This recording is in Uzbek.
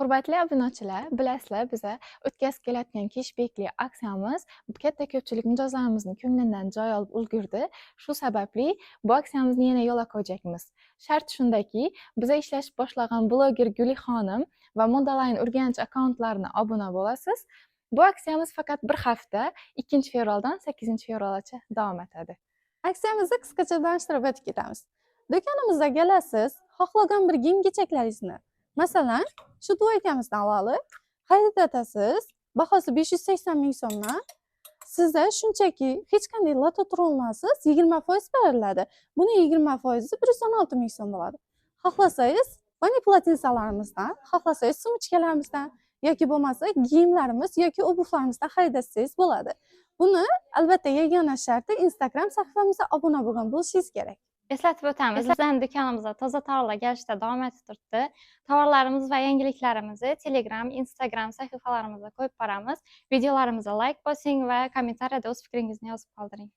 Hurmatli obunachilar, bilasizlar, biza o'tkazib kelayotgan keshbekli aksiyamiz katta ko'pchilik mijozlarimizni ko'nglidan joy olib ulgurdi. Shu sababli bu aksiyamizni yana yo'lga qo'yjakmiz. Shart shundaki, biza ishlashib boshlagan bloger Guli xonim va Modaline Urganch akkauntlarini obuna bo'lasiz. Bu aksiyamiz faqat bir hafta, 2 fevraldan 8 fevralgacha davom etadi. Aksiyamizni qisqacha tanishtirib o'tib ketamiz. Do'konimizga kelasiz, xohlagan bir kiyim kechaklaringizni, masalan, shu двойка mizni olaylik, xarid etasiz, bahosi 580 ming so'mdan. Sizda shunchaki hech qanday lototronlarsiz 20% beriladi. Buni 20 foizi 116 ming so'm bo'ladi. Xohlasangiz, ванный полотенца larimizdan, xohlasangiz, сумочка larimizdan yoki bo'lmasa kiyimlarimiz yoki обувь larimizdan xarid etsangiz bo'ladi. Buni albatta yagona sharti Instagram sahifamizga obuna bo'lgan bo'lishingiz kerak. Eslatib o'tamiz, bizning do'konimizda toza tovarlar kelishda davom etib turibdi. Tovarlarimiz va yangiliklarimizni Telegram, Instagram sahifalarimizda qo'yib boramiz. Videolarimizga layk bosing va kommentariyada o'z fikringizni yozib qoldiring.